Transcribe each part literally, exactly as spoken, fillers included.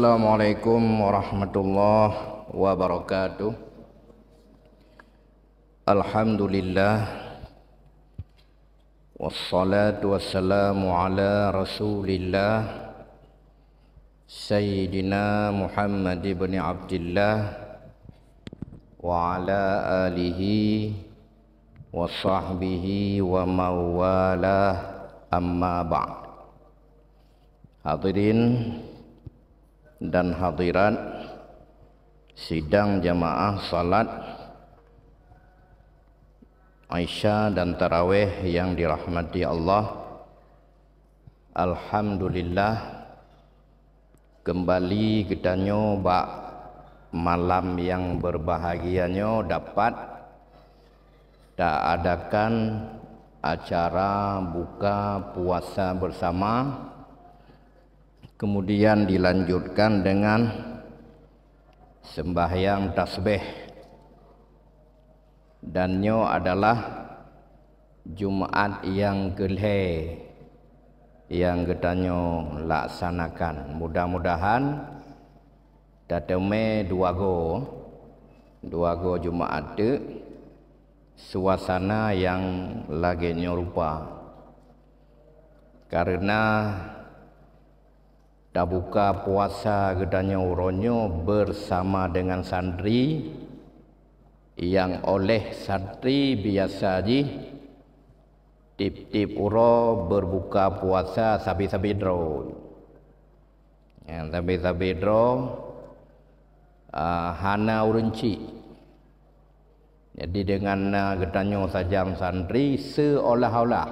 Assalamualaikum warahmatullahi wabarakatuh. Alhamdulillah. Wassalatu wassalamu ala Rasulillah, Sayyidina Muhammad ibn Abdillah, wa ala alihi wa sahbihi wa mawalah, amma ba'd. Hadirin dan hadirat sidang jamaah salat Isya dan Tarawih yang dirahmati Allah. Alhamdulillah, kembali geutanyoe bak malam yang berbahagia nyoe dapat taadakan acara buka puasa bersama, kemudian dilanjutkan dengan sembahyang tasbih. Dan nyoe adalah Jumaat nyang keulhèe nyang geutanyoe laksanakan. Mudah-mudahan tateumé dua goe, dua goe Jumaat teuk suasana nyang lagèe nyoe rupa. Kareuna tabuka puasa geutanyoe uroe nyoe bersama dengan santri, nyang oleh santri biasa jih tiep-tiep uroe berbuka puasa sabe-sabe droe. Nyang sabe-sabe droe, ah, hana ureueng chik. Jadi, dengan na geutanyoe sajan santri, seolah-olah,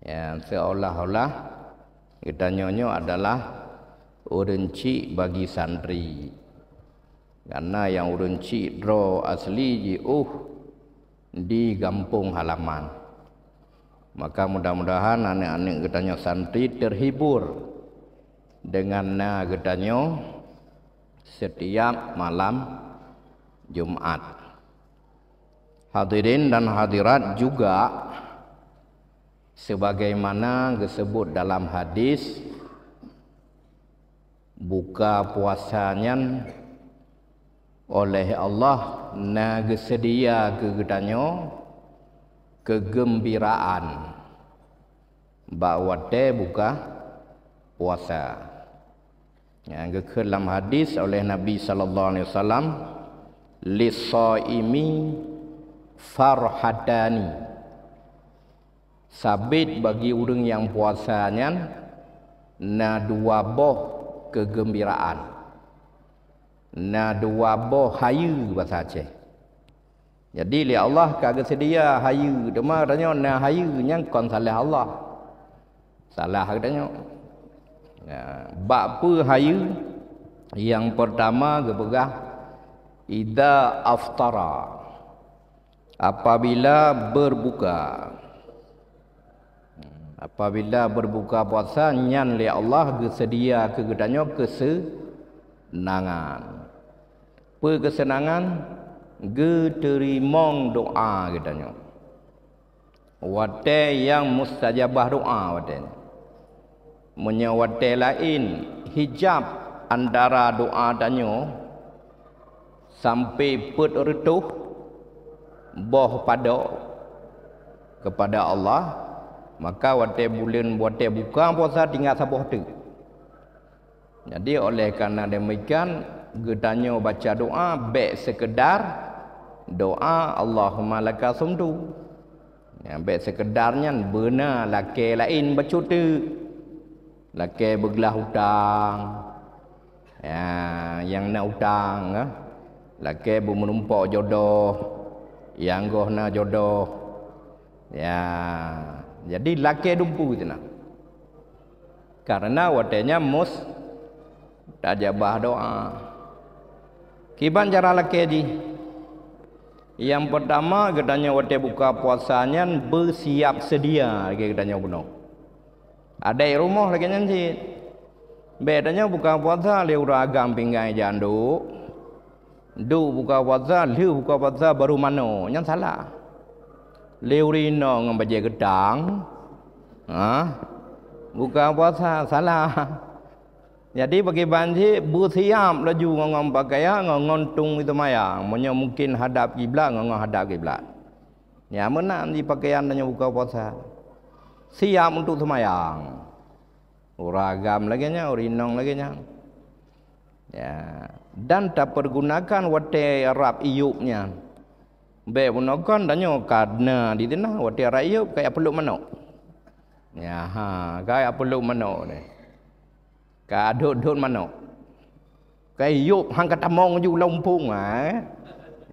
ya, seolah-olah geutanyoe nyoe adalah ureueng chik bagi santri. Kareuna nyang ureueng chik droe asli jiôh di gampông halaman. Maka, mudah-mudahan aneuk-aneuk geutanyoe santri terhibur dengan na geutanyoe setiap malam Jumat. Hadirin dan hadirat juga, sebagaimana geuseubut dalam hadis, buka puasa nyan oleh Allah na geuseudia keu geutanyoe keugeumbiraan bak watèe buka puasa. Nyang geukheun lam hadis oleh Nabi sallallahu alaihi wasallam, "Lis-shaimi farhatani." Sabit bagi ureueng nyang puasa nyan na dua boh keugeumbiraan. Na dua boh hayeue basa Aceh. Jadi, lé Allah ka geuseudia hayeue, teuma tanyoe na hayeue nyang kon salah Allah. Salah geutanyoe. Nah, bak peue hayeue? Nyang peurtama geupeugah, "Idza aftara." Apabila berbuka. Apabila berbuka puasa, nyan lé Allah geuseudia keu geutanyoe keuseunangan. Peue keuseunangan? Geuteurimong doa geutanyoe. Watèe nyang mustajabah doa watèe nyan. Meunyoe watèe laén hijab antara doa tanyoe sampoe peuet reutôh boh padok keupada Allah, maka watèe buleuen, watèe buka puasa tinggai saboh teuk. Jadi, oleh karena demikian, geutanyoe baca doa bèk seukeudar doa, "Allahumma laka sumtu." Nyang bèk seukeudar nyan beuna lakèe laén bacut teuk. Lakèe beuglah utang. Ya, nyang na utang, eh. Lakèe beumeurumpok jodoh. Nyang goh na jodoh. Ya, jadi lakèe dumpeue teuh na. Karena watèe nyan mustajabah doa. Kiban cara lakèe jih? Nyang peurtama, geutanyoe watèe buka puasa nyan beusiap seudia lagèe geutanyoe bunoe. Adak rumoh lagèe nyan cit. Bèk tanyoe buka puasa lé ureueng agam pinggai jak duek. Duek buka puasa, lheueh buka puasa baru manoe, nyan salah. Lé ureueng inong ngon bajèe geutang, ha? Buka puasa, salah. Jadi pakriban cit, beusiap laju ngon, ngon pakaian, ngon, ngon tueng seumayang. Meunyoe mungkin hadap kiblat, ngon, ngon hadap kiblat. Nyan meunan di pakaian tanyoe buka puasa. Siap untuk seumayang. Ureueng agam lagèe nyan, ureueng inong lagèe nyan. Ya, dan tapergunakan watèe rab iyup nyan. Bèk bunoe kon tanyoe ka na di teunah, watèe rab iyup ka jak peulok manok. Ya, ha, ka jak peulok manok deh. Ka dhot-dhot manok. Ka iyup han ka tamong ju lam umpung, ha, eh.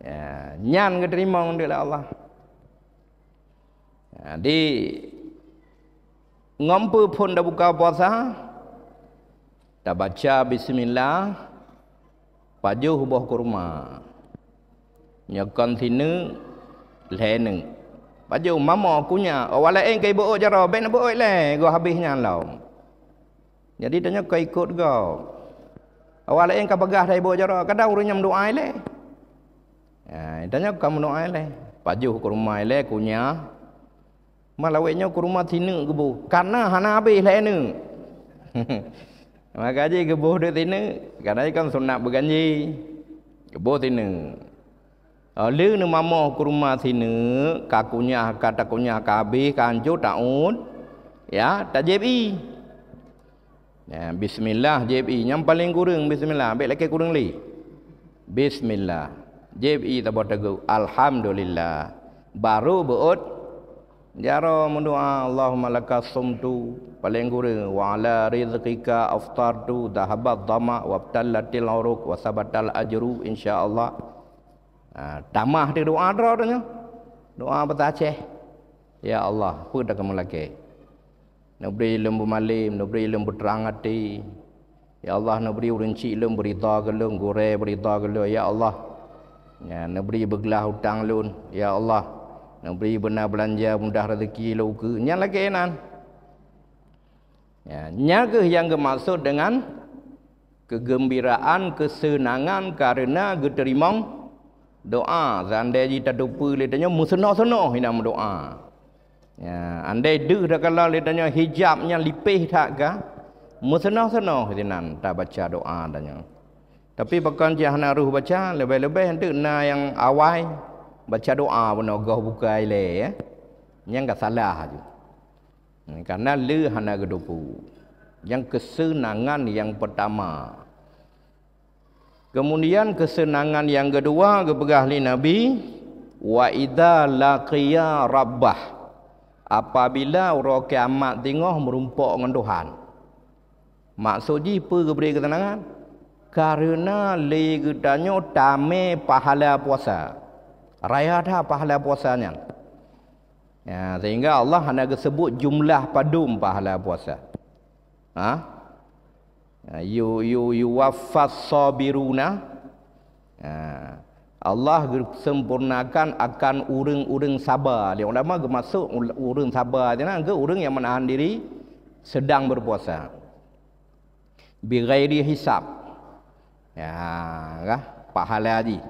Ya, nyan geuteurimong lé Allah. Jadi, ngon peue phon tabuka puasa, tabaca bismillah, pajoh boh kurma. Nyoe kon sineuk, lhèe neuk. Pajoh mamoe kunyah, awak laén ka ibeuôt jaroe, bèk neubeuôt lé, goh habéh nyan lom. Jadi tanyoe ka ikot gob. Awak laén ka peugah that ibeuôt jaroe, kadang ureueng nyan meudoa ilèe. Ha, tanyoe ka meudoa ilèe. Pajoh kurma ilèe, kunyah. Malawét nyoe kurma sineuk geuboh. Kana hana habéh lhèe neuk. Maka jih geuboh deuek sineuk. Kana jih kan sunat beuganji. Geuboh sineuk. Oh, lheueh neumamoe kurma sineuk, ka kunyah, ka takunyah, ka habéh, ka hanco, taôt, ya, tajieb ié. Ya, bismillah, jieb ié. Nyang paleng kureueng bismillah, bèk lakèe kureueng lé. Bismillah. Jieb ié saboh teugok. Alhamdulillah. Baru beuôt jaroe meudoa, "Allahumma laka sumtu," paleng kureueng, "wa ala rizqika aftartu, dhahabat dhama, wabtallatil uruq, wa sabatal ajru," insya Allah. Ha, tamah di doa droe tanyoe. Doa bahasa Aceh. Ya Allah, peue dak kamoe lakèe? Neubri lôn beumalem, neubri lôn beutrang até. Ya Allah, neubri ureueng chik lôn beuridha keu lôn, gurèe beuridha keu lôn, ya Allah. Ya, neubri beuglah utang lôn, ya Allah. Neubri beuna beulanja, mudah rezeki lôn ukeue. Nyan lakèe nan. Ya, nyan kheueh nyang geumaksud deungon keugeumbiraan, keuseunangan kareuna geuteurimong doa. Seandai jih tateupeue lé tanyoe meuseunoh-seunoh inan meudoa. Ya, andai deuh takalon lé tanyoe hijab nyan lipéh that ka, meuseunoh-seunoh sinan tabaca doa tanyoe. Tapi pakon cit hana rôh baca, leubeh-leubeh eunteuk na nyang awai baca doa bunoe goh buka ilèe, ya. Nyan ka salah aju. Karena le hana geuteupeue. Nyang keuseunangan nyang peutama. Keumudian keuseunangan nyang keudua geupeugah lé Nabi, "Wa idza laqiya rabbah," apabila uroe kiamat teungoh meurumpok ngon Tuhan. Maksud jih peue geubri keuseunangan? Kareuna lé geutanyoe tamè pahala puasa. Raya that pahala puasa nyan. Ya, sehingga Allah hana geuseubut jumlah padum pahala puasa. Ha? Ya, yu-, yu-, yuwaffas sabiruna. Ya. Allah geusempurnakan akan ureueng-ureueng saba. Lé ulama geumaksud ul-, ureueng saba nyan keuh ureueng nyang meunahan diri sedang berpuasa. Bighairi hisab. Ya, kah? Pahala jih.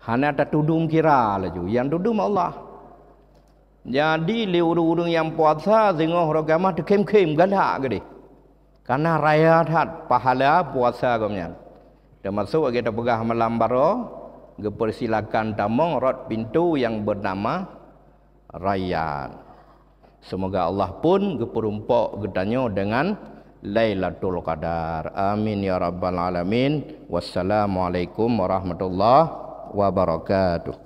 Hana tatudum kira laju, nyang tudum Allah. Jadi, lé ureueng-ureueng nyang puasa singoh rot gamah teukhém-khém galak keudeh. Kana raya that pahala puasa gobnyan. Teumasok lagèe tapeugah malam baroe, geupeursilakan tamong rot pintoe nyang beunama Rayyan. Seumoga Allah pun geupeurumpok geutanyoe deungon Lailatul Qadar. Amin ya rabbal alamin. Wassalamualaikum warahmatullahi wabarakatuh.